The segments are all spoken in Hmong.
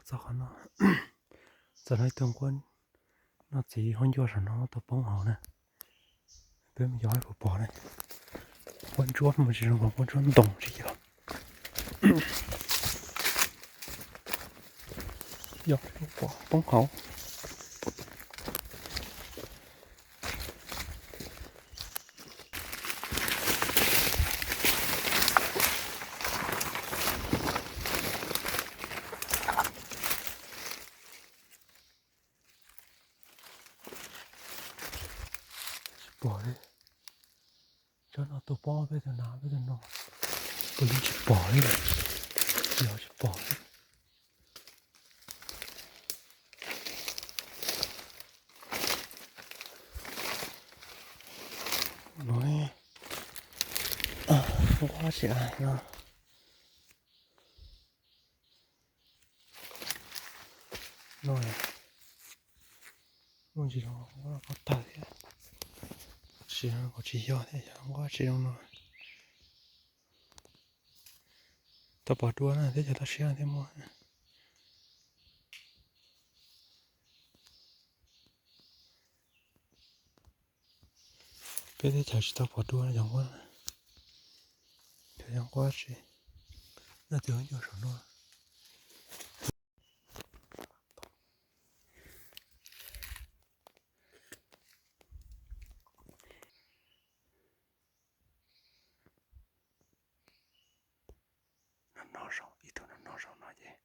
Txog qhov no, txog no ib tug nquab noj txiv huab ncua saum no tau poob hauv na. Peb mus yos puas pom na. Nquab ntsuab mus tsis zoo, nquab ntsuab ntoo tsis yog. Yos pom poob hauv. Tsis pom li. Tsob no tuaj poob peb tug na, peb tug no, peb tug tsis pom li, yos tsis pom li. No, nquab tsis hais no. No, muaj ntsis zoo nquab qhov tawg thiab. Tab sis no kuj tsis yog thiab, yog nquab tsis zoo no. Tau pom dua na, teb chaws toj siab thiab muaj. Peb teb chaws tsis tau pom dua yog nquab, yog nquab tsis, noj txiv huab ncua saum no. No no saum, ib tug no no saum no ces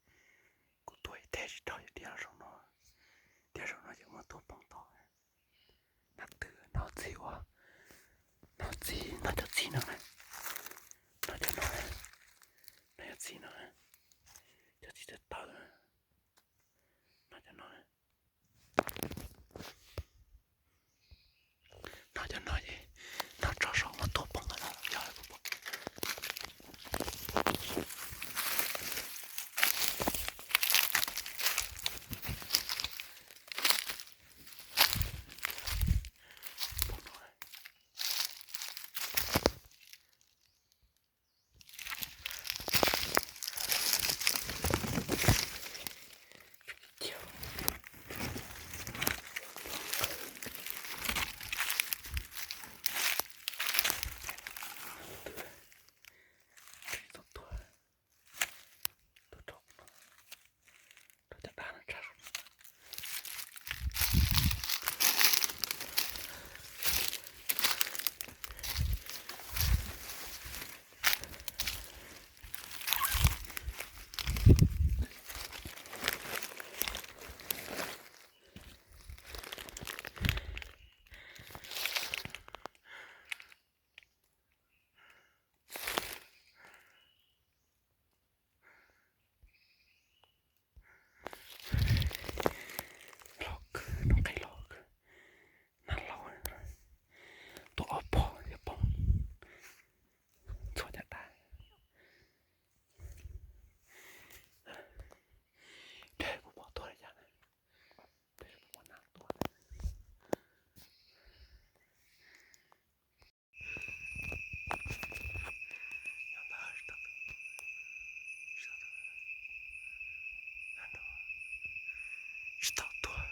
kuv tuaj ib teg tsis raug, yog dhia los saum no, dhia saum no ces muaj tuaj poob tod. Nab twg no txiv ua, no txiv, no cov txiv no, no cov no, no cov txiv no, cov txiv tawv tawv, no cov no. No cov no ces no tso saum no tuaj poob no yog. Los kawg, no qis los kawg, nag laus, tuaj ob pog thiaj poob, txhua caj dab. Nrhiav kuv pom tuaj li cas na, nrhiav kuv pom nag tuaj. Tsis tau tuag,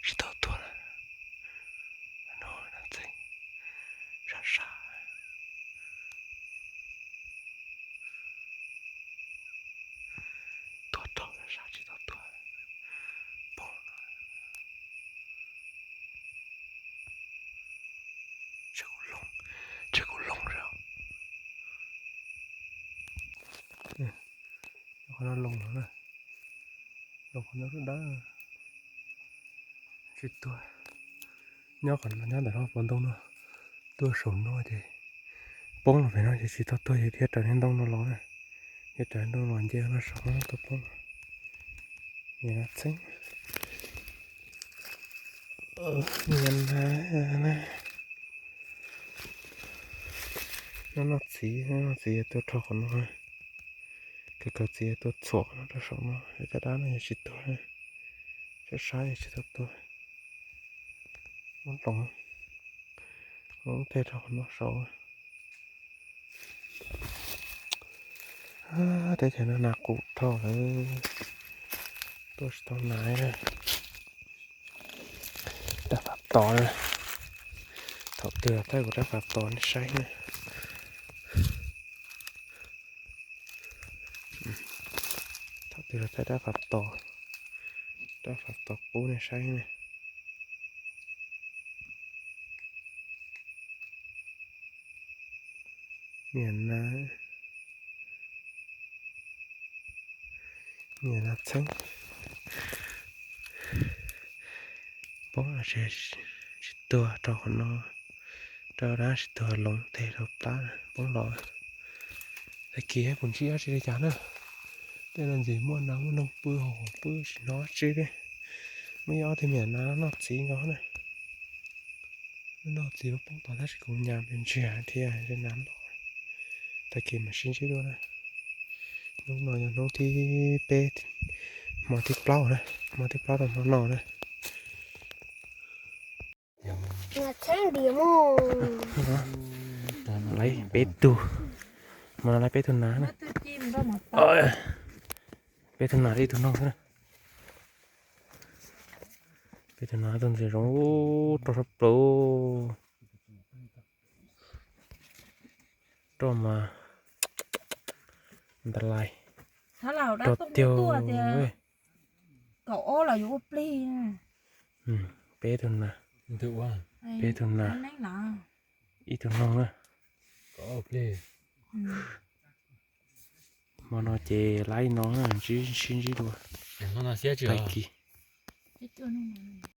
tsis tau tuag lawm. No na txeeb sab sab, tuag raug sab sab tsis tau tuag, poob no. Tseg kuv loo, tseg kuv loo zog. Qhov no loo no na, loo qhov no dawb, tsis tuag. Nyob qhov no, nyob ntawm no pov ntoo no, tuaj saum no ces poob los pem no ces tsis tau tuag, ces dhia raws niag ntoo no los na, dhia raws ntoo los nce no saum no tuaj poob. Niag no txheeb, niag na, no noj txiv, noj txiv tuaj rau qhov no, kaw kaw txiv tuaj txhuam no rau saum no, caj dab no yog tsis tuag, sab sab yog tsis tau tuag. Muab hloov, muab tej rau qhov no saud. Teb chaws no nas qus dhau lawm, Tuaj tsis tau nas na. Rab phab tos na. Thaum twg thaij kuv rab phab tos nej saib na. Thaum twg thaij rab phab tos, rab phab tos qub nej saib na. Niam nas, niam nas txheeb. Poob los tsis tuag rau qhov no, rau dab tsis tuag loov tes rau plab poob los. Tag kis kuv ntsib dab tsi li cas na. Tej no ntxim muaj nas muaj noog pw hauv pw tsis hnov dab tsi li. Muaj ib ob tug niam nas noj txiv nkaus na. Noj txiv lub poob tod tab sis kuv nyas ntsiag thiab nas loj. Tag kis mam sib ntsib dua na. Hnub no yog hnub thib peb, hmo thib plaub na, hmo thib plaub rau hmo no na. Lawv peb tug, mas lawv peb tug nas na. Peb tug nas thiab ib tug noog xwb na. Peb tug nas tus ntxim zoo roj sab plaws. Roj mas ntas lais, roj tiag. Kaum ob los yuav ua plig. Peb tug nas, peb tug nas, ib tug noog na. Hmo no ces laib no na, ntsib sib ntsib dua. Tag kis.